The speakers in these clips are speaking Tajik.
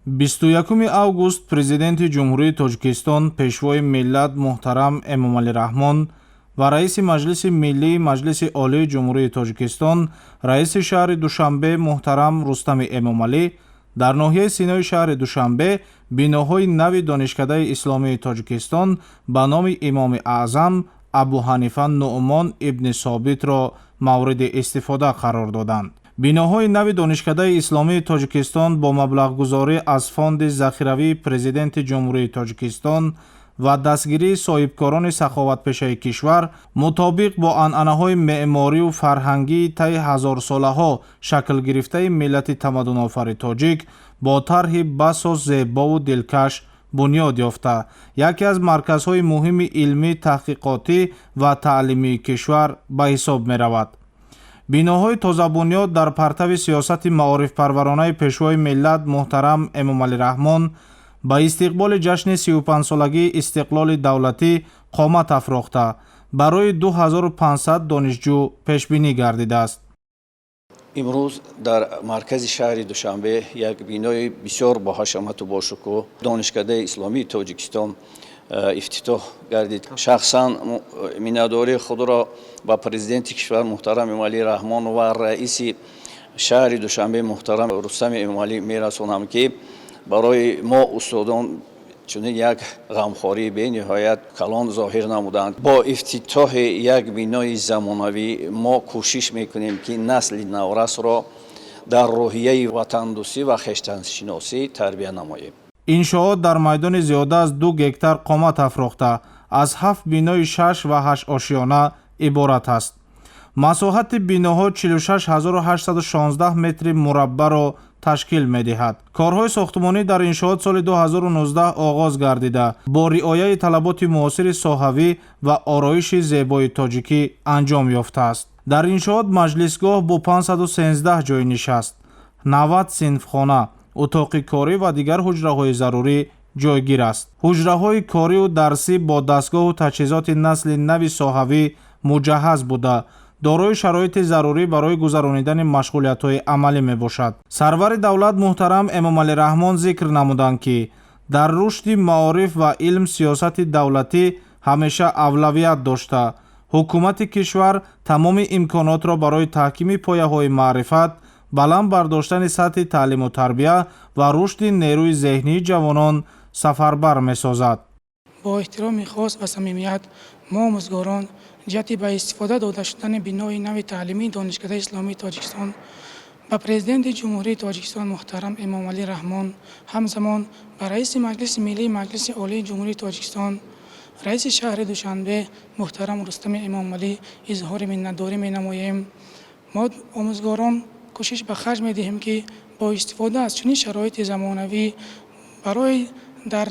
21 август Президенти Ҷумҳурии Тоҷикистон, Пешвои миллат муҳтарам Эмомалӣ Раҳмон ва Раиси Маҷлиси Миллии Маҷлиси Олии Ҷумҳурии Тоҷикистон, Раиси шаҳри Душанбе муҳтарам Рустами Эмомалӣ дар ноҳияи Синои шаҳри Душанбе биноҳои нави Донишкадаи исломии Тоҷикистон ба номи Имоми Аъзам Абу Ҳанифа Нуъмон ибни Собитро мавриди истифода қарор доданд. Биноҳои нави Донишкадаи исломии Тоҷикистон бо маблағгузорӣ аз Фонди захиравии Президенти Ҷумҳурии Тоҷикистон ва дастгирии соҳибкорони саховатпешаи кишвар мутобиқ бо анъанаҳои меъморию фарҳангии таи ҳазорсолаҳо шаклгирифтаи миллати тамаддунофари тоҷик бо тарҳи басо зебову дилкаш бунёд ёфта, яке аз марказҳои муҳими илмӣ, таҳқиқотӣ ва таълимии кишвар ба ҳисоб меравад. Биноҳои тозабунёд дар партави сиёсати маорифпарваронаи Пешвои миллат муҳтарам Эмомалӣ Раҳмон ба истиқболи ҷашни 35-солагии истиқлоли давлатӣ қомат афрохта, барои 2500 донишҷӯ пешбинӣ гардидааст. Имрӯз дар маркази шаҳри Душанбе як бинои бисёр боҳашамату бошукӯҳ, Донишкадаи исломии Тоҷикистон, ифтитоҳ гардид. Шахсан миннатдории худро ба Президенти кишвар муҳтарам Эмомалӣ Раҳмон ва раиси шаҳри Душанбе муҳтарам Рустами Эмомалӣ мерасонам, ки барои мо устодон чунин як ғамхории бениҳоят калон зоҳир намуданд. Бо ифтитоҳи як бинои замонавӣ мо кӯшиш мекунем, ки насли наврасро дар рӯҳияи ватандӯстӣ ва хештаншиносӣ тарбия намоем. Иншоот дар майдони зиёда аз 2 гектар қомат афрохта, аз ҳафт бинои шаш ва ҳашт ошёна иборат аст. Масоҳати биноҳо 46 816 метри мураббаъро ташкил медиҳад. Корҳои сохтмонӣ дар иншоот соли 2019 оғоз гардида, бо риояи талаботи муосири соҳавӣ ва ороиши зебои тоҷикӣ анҷом ёфтааст. Дар иншоот маҷлисгоҳ бо 513 ҷойи нишаст, 90 синфхона, утоқи корӣ ва дигар ҳуҷраҳои зарурӣ ҷойгир аст. Ҳуҷраҳои корию дарсӣ бо дастгоҳу таҷҳизоти насли нави соҳавӣ муҷаҳҳаз буда, дорои шароити зарурӣ барои гузаронидани машғулиятҳои амалӣ мебошад. Сарвари давлат муҳтарам Эмомалӣ Раҳмон зикр намуданд, ки дар рушди маориф ва илм сиёсати давлатӣ ҳамеша авлавият дошта, ҳукумати кишвар тамоми имконотро барои таҳкими пояҳои маърифат, баланд бардоштани сатҳи таълиму тарбия ва рушди нерӯи зеҳнии ҷавонон сафарбар месозад. Бо эҳтироми хос ва самимият мо, омӯзгорон, ҷиҳати ба истифода дода шудани бинои нави таълимии Донишкадаи исломии Тоҷикистон ба Президенти Ҷумҳурии Тоҷикистон муҳтарам Эмомалӣ Раҳмон, ҳамзамон ба Раиси Маҷлиси Миллии Маҷлиси Олии Ҷумҳурии Тоҷикистон, Раиси шаҳри Душанбе муҳтарам Рустами Эмомалӣ изҳори миннатдорӣ менамоем. Мо, омӯзгорон, кӯшиш ба харҷ медиҳем, ки бо истифода аз чунин шароити замонавӣ барои дар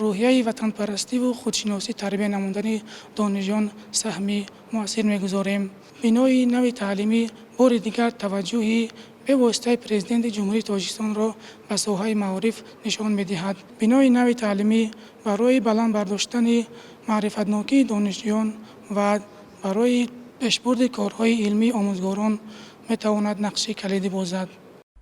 рӯҳияи ватанпарастиву худшиносӣ тарбия намудани донишҷӯён саҳми муассир мегузорем. Бинои нави таълимӣ бори дигар таваҷҷӯҳи бевоситаи Президенти Ҷумҳурии Тоҷикистонро ба соҳаи маориф нишон медиҳад. Бинои нави таълимӣ барои баланд бардоштани маърифатнокии донишҷӯён ва барои пешбурди корҳои илмии омӯзгорон метавонад нақши калидӣ бозад.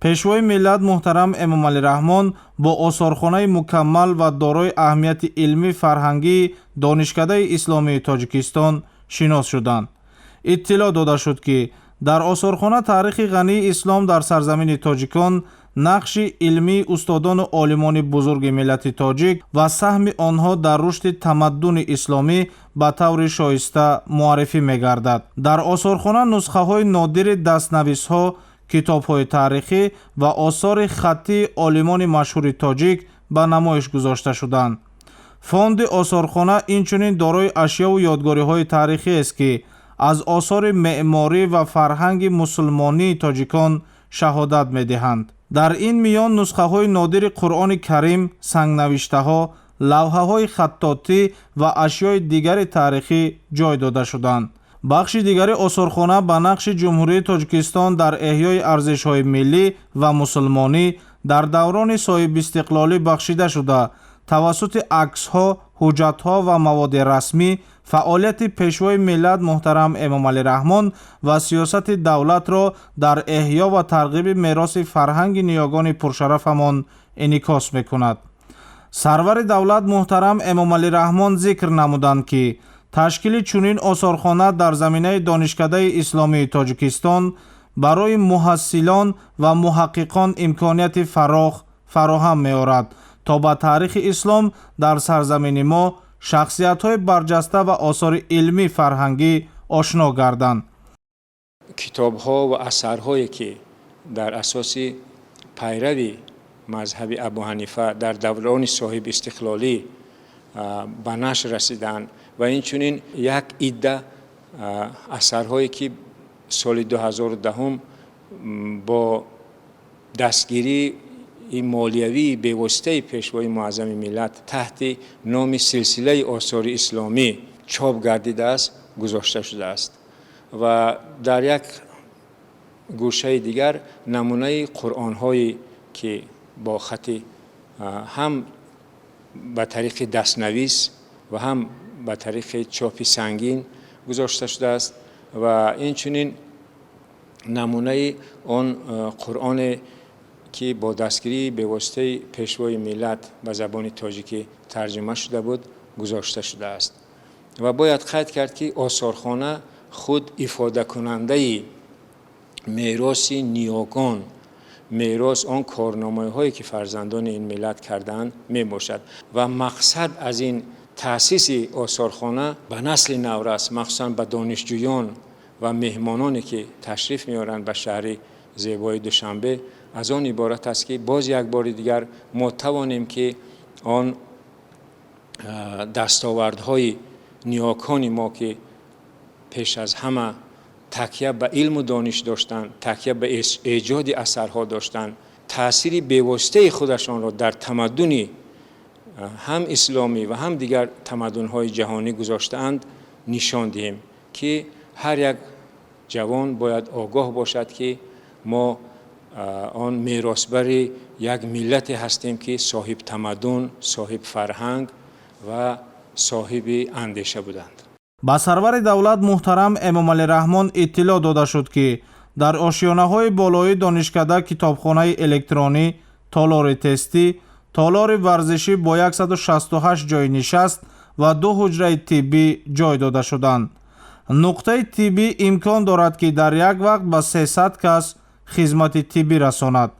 Пешвои миллат муҳтарам Эмомалӣ Раҳмон бо осорхонаи мукаммал ва дорои аҳамияти илмӣ фарҳангии Донишкадаи исломии Тоҷикистон шинос шуданд. Иттилоъ дода шуд, ки дар осорхона таърихи ғании ислом дар сарзамини тоҷикон, нақши илмии устодону олимони бузурги миллати тоҷик ва саҳми онҳо дар рушди тамаддуни исломӣ ба таври шоиста муаррифӣ мегардад. Дар осорхона нусхаҳои нодири дастнависҳо, китобҳои таърихӣ ва осори хаттии олимони машҳури тоҷик ба намоиш гузошта шуданд. Фонди осорхона инчунин дорои ашёву ёдгориҳои таърихиест, ки аз осори меъморӣ ва фарҳанги мусулмонии тоҷикон шаҳодат медиҳанд. Дар ин миён нусхаҳои нодири Қуръони Карим, сангнавиштаҳо, лавҳаҳои хаттотӣ ва ашёи дигари таърихӣ ҷой дода шуданд. Бахши дигари осорхона ба нақши Ҷумҳурии Тоҷикистон дар эҳёи арзишҳои миллӣ ва мусулмонӣ дар даврони соҳибистиқлолӣ бахшида шуда. тавассути аксҳо, ҳуҷҷатҳо ва маводи расмӣ фаъолияти Пешвои миллат муҳтарам Эмомалӣ Раҳмон ва сиёсати давлатро дар эҳё ва тарғиби мероси фарҳанги ниёгони пуршарафамон инъикос мекунад. Сарвари давлат муҳтарам Эмомалӣ Раҳмон зикр намуданд, ки ташкили чунин осорхона дар заминаи Донишкадаи исломии Тоҷикистон барои муҳассилон ва муҳаққиқон имконияти фарох фароҳам меорад, то ба таърихи ислом дар сарзамини мо, шахсиятҳои барҷаста ва осори илмӣ фарҳангӣ ошно гарданд. Китобҳо ва асарҳое, ки дар асоси пайрави мазҳаби Абу Ҳанифа дар даврони соҳибистиқлолӣ ба нашр расиданд ва инчунин як идда асарҳое, ки соли 2010 бо дастгирии молиявии бевоситаи Пешвои муаззами миллат таҳти номи Силсилаи осори исломӣ чоп гардидааст, гузошта шудааст ва дар як гӯшаи дигар намунаи қуръонҳое, ки бо хати ҳам ба тариқи дастнавис ва ҳам ба тариқи чопи сангин гузошта шудааст ва инчунин намунаи он қуръоне, ки бо дастгирии бевоситаи Пешвои миллат ба забони тоҷикӣ тарҷума шуда буд, гузошта шудааст. Ва бояд қайд кард, ки осорхона худ ифодакунандаи мероси ниёгон, мерос он корномаҳое, ки фарзандони ин миллат кардаанд, мебошад. Ва мақсад аз ин таъсиси осорхона ба насли наврас, махсусан ба донишҷӯён ва меҳмононе, ки ташриф меоранд ба шаҳри зебои Душанбе, аз он иборат аст, ки боз як бори дигар мо тавонем, ки он дастовардҳои ниёкони мо, ки пеш аз ҳама такя ба илму дониш доштанд, такя ба эҷоди асарҳо доштанд, таъсири бевоситаи худашонро дар тамаддуни ҳам исломӣ ва ҳам дигар тамаддунҳои ҷаҳонӣ гузоштаанд, нишон диҳем, ки ҳар як ҷавон бояд огоҳ бошад, ки мо он меросбари як миллате ҳастем, ки соҳиб тамаддун, соҳиб фарҳанг ва соҳиби андеша буданд. Ба сарвари давлат муҳтарам Эмомалӣ Раҳмон иттилоъ дода шуд, ки дар ошёнаҳои болоии донишкада китобхонаи электронӣ, толори тестӣ, толори варзишӣ бо 168 ҷойи нишаст ва ду ҳуҷраи тиббӣ ҷой дода шуданд. Нуқтаи тиббӣ имкон дорад, ки дар як вақт ба 300 кас хизмати тиббӣ расонад.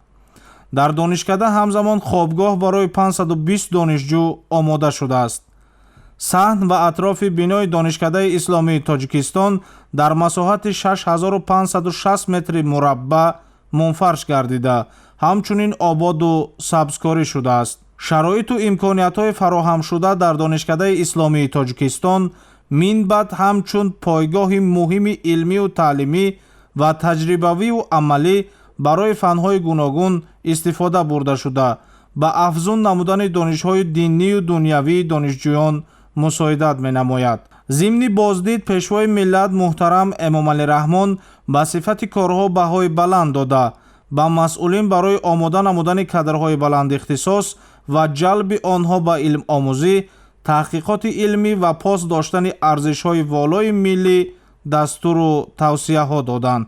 Дар донишкада ҳамзамон хобгоҳ барои 520 донишҷӯ омода шудааст. Саҳн ва атрофи бинои Донишкадаи исломии Тоҷикистон дар масоҳати 6560 метри мураббаъ мунфарш гардида, ҳамчунин ободу сабзкорӣ шудааст. Шароиту имкониятҳои фароҳамшуда дар Донишкадаи исломии Тоҷикистон минбаъд ҳамчун пойгоҳи муҳими илмию таълимӣ ва таҷрибавию амалӣ барои фанҳои гуногун истифода бурда шуда, ба афзун намудани донишҳои динию дунявии донишҷӯён мусоидат менамояд. Зимни боздид Пешвои миллат муҳтарам Эмомалӣ Раҳмон ба сифати корҳо баҳои баланд дода, ба масъулин барои омода намудани кадрҳои баландихтисос ва ҷалби онҳо ба илмомӯзӣ, таҳқиқоти илмӣ ва пос доштани арзишҳои волои миллӣ дастуру тавсияҳо доданд.